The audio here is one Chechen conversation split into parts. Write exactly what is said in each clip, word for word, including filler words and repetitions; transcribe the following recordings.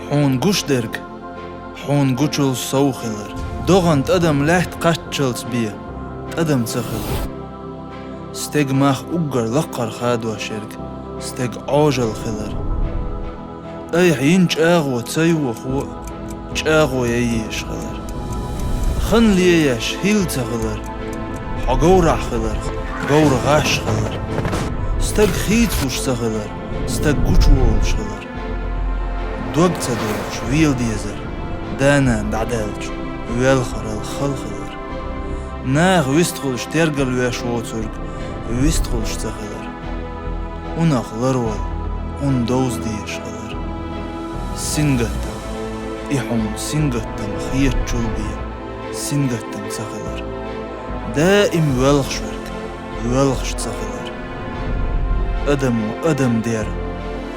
Хьуна гуш дерг хьуна гучул сов хилар. ДогӀан тӀадам лаьтта кхаччалц бе тӀадам ца хилар. Стеган мах уггар лакхара хадош ерг стеган Ӏожалла хилар. Айхьа йина чӀагӀо ца йохо а, чӀагӀо яйеш хилар. Хан лееш хӀилла ца хилар, хьо говрахь хиларх, говра гӀаш хилар. Стаг хийцалуш ца хилар, стаг гучуволуш хилар. Дог ца догӀуш вела дезар, да-нана дӀадаьлча, воьлхарал хала хилар. Наха вистхуьлуш тергал веш воцург вистхуьлуш ца хилар. Унах ларвала, ун довза дезаш хилар. Сингаттам, и хьуна сингаттам хетачул бен, сингаттам ца хилар. Даим воьлхуш верг воьлхуш ца хилар. Адамо адам дер,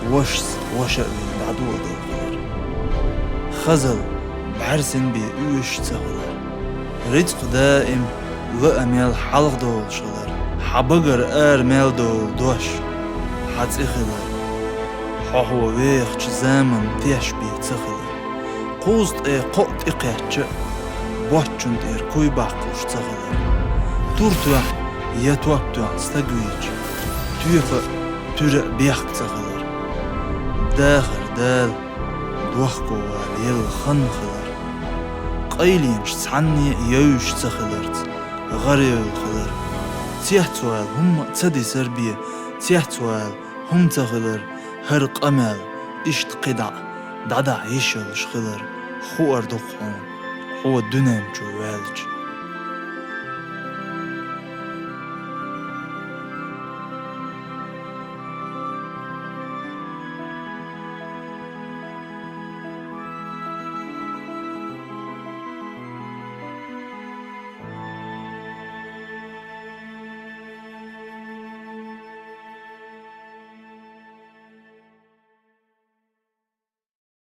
вашас ваша а вина дӀадоладелла хилар. Хазал бӀаьрсина бен уьш ца хилар. Рицкъ даим лаа мел хьалха долуш хилар. Хьан багара ара мел долу дош хьан цӀе хилар. Хьо хьо вехачу заманна теш бен ца хилар. Кхузткъе кхоъ тӀекхаьчча а, боччунна тӀера куй баккхалуш ца хилар. Тур тоьхна я топ тоьхна стаг вийча, тоьпа а, туьра а бехк ца хилар. Дахар Дала дохковала елла хан хилар. Къайленаш цхьанне а евзаш ца хиларца, гӀаревлла хилар. Цецвала хӀумма а ца дисар бен, цецвала хӀума ца хилар, хӀара къамел иштта кхидӀа а дӀадахьа йиш йолуш хилар, хуур ду-кх хьуна, хьо дуьнен чу ваьлча.